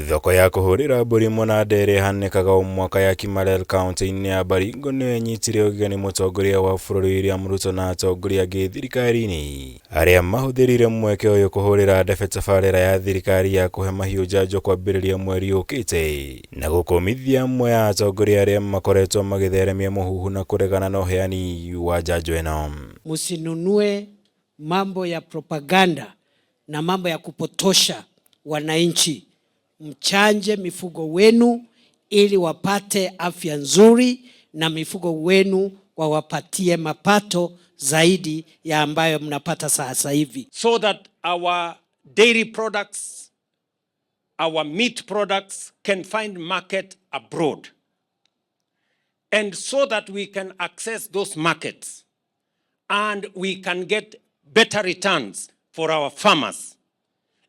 Thoko ya kũhũrĩra mbũri mũnanda ĩrĩa ĩhanĩkaga o mwaka ya Kimarel kaunti-inĩ ya Baringo nĩyo ĩnyitire ũgeni mũtongoria wa bũrũri William Ruto na atongoria angĩ thirikari-inĩ arĩa mahũthĩrire mweke ũyũ kũhũrĩra ndebe tabarĩra ya thirikari ya kũhe mahiũ njanjo kwambĩrĩria mweri ũkĩte na gũkũmithia amwe a atongoria arĩa makoretwo magĩtheremia mũhuhu na kũregana na ũheani wa njanjo ĩno. Msinunue mambo ya propaganda na mambo ya kupotosha wananchi. Mchanje mifugo wenu ili wapate afya nzuri na mifugo wenu wawapatie mapato zaidi ya ambayo mnapata sasa hivi. So that our dairy products, our meat products can find market abroad. And so that we can access those markets and we can get better returns for our farmers,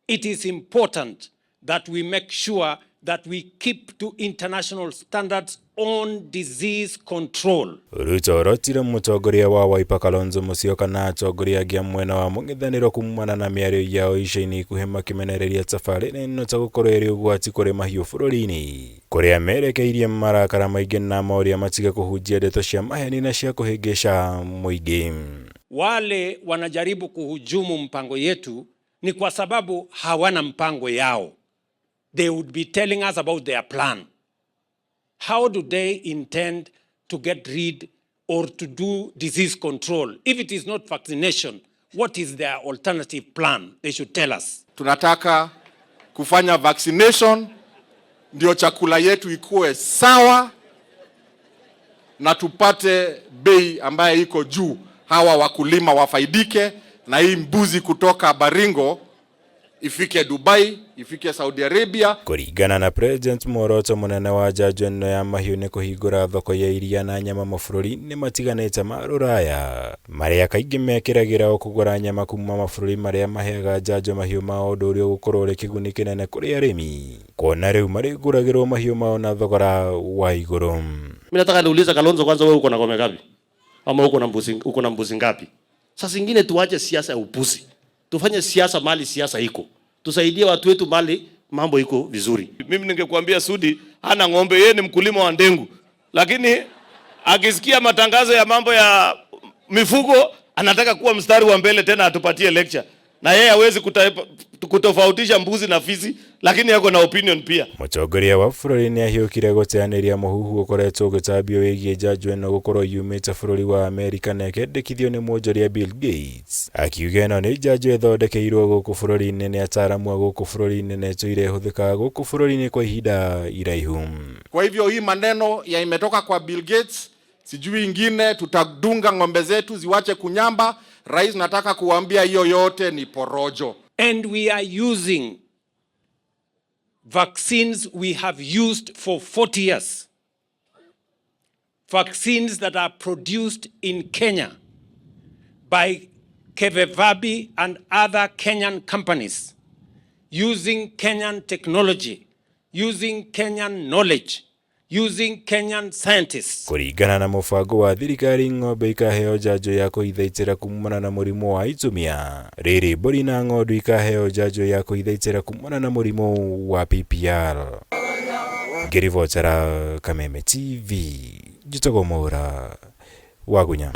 it is important that we make sure that we keep to international standards on disease control. Ruto orotire mũtongoria wa Wiper Kalonzo Musyoka na atongoria angĩ a mwena wa mũng'ethanĩro kumana na mĩario yao ica-inĩ ikuhĩ makĩmenereria tabarĩra ĩno ta gũkorwo ĩrĩ ũgwati kũrĩ mahiũ bũrũri-inĩ kũrĩa merekeirie marakara maingĩ na moria matige kũhunjia ndeto cia maheni na cia kũhĩngĩca mũingĩ. Wale wanajaribu kuhujumu mpango yetu ni kwa sababu hawana mpango yao. They would be telling us about their plan. How do they intend to get rid or to do disease control? If it is not vaccination, what is their alternative plan? They should tell us. Tunataka kufanya vaccination ndio chakula yetu ikuwe sawa na tupate bei ambayo iko juu, hawa wakulima wafaidike na hii mbuzi kutoka Baringo ifike Dubai, ifike Saudi Arabia. Kũringana na President, muoroto mũnene wa njanjo ĩno ya mahiũ nĩ kũhingũra thoko ya iria na nyama mabũrũri-inĩ matiganĩte ma rũraya marĩa kaingĩ mekĩragĩra o kũgũra nyama kuma mabũrũri marĩa maheaga njanjo mahiũ mao, ũndũ ũrĩa ũgũkorwo ũrĩ kĩguni kĩnene kũrĩ arĩmi kuona rĩu marĩgũragĩrwo mahiũ mao na thogora wa igũrũ. Mimi nataka niulize Kalonzo kwanza, wewe uko na ng'ombe ngapi? Ama uko na mbuzi ngapi? Sasa zingine tuache siasa ya upuzi. Tufanye siasa mahali siasa iko. Tusaidie watu wetu mahali mambo iko vizuri. Mimi ningekuambia Sudi hana ng'ombe, yeye ni mkulima wa ndengu, lakini akisikia matangazo ya mambo ya mifugo anataka kuwa mstari wa mbele tena atupatie lecture, na yeye hawezi kutofautisha mbuzi na fisi, lakini yako na opinion pia. Mũtongoria wa bũrũri nĩ ahiũkire gũteanĩria mũhuhu ũkoretwo ũgĩtambio wĩgiĩ njanjo ĩno gũkorwo yumĩte bũrũri wa Amerika na ĩkendekithio nĩ mwonjoria Bill Gates, akiuga ĩno nĩ njanjo ĩthondekeirwo gũkũ bũrũri-inĩ nĩ ataaramu a gũkũ bũrũri-inĩ na ĩtũire ĩhũthĩkaga gũkũ bũrũri-inĩ kwa ihinda iraihu. Kwa hivyo hii maneno ya imetoka kwa Bill Gates, sijui ingine tutadunga ng'ombe zetu ziwache kunyamba. Rais, nataka kuambia hiyo yote ni porojo. And we are using vaccines we have used for 40 years. Vaccines that are produced in Kenya by KEVEVAPI and other Kenyan companies using Kenyan technology, using Kenyan knowledge, using Kenyan scientists. Kũringana na mũbango wa thirikari, ng'ombe ikaheo njanjo ya kũithaitĩra kumana na mũrimũ wa itumia, rĩrĩ mbũri na ng'ondu ikaheo njanjo ya kũithaitĩra kumana na mũrimũ wa PPR. Ngĩribotera Kameme TV, njĩtagwo Mwaura Wagunya.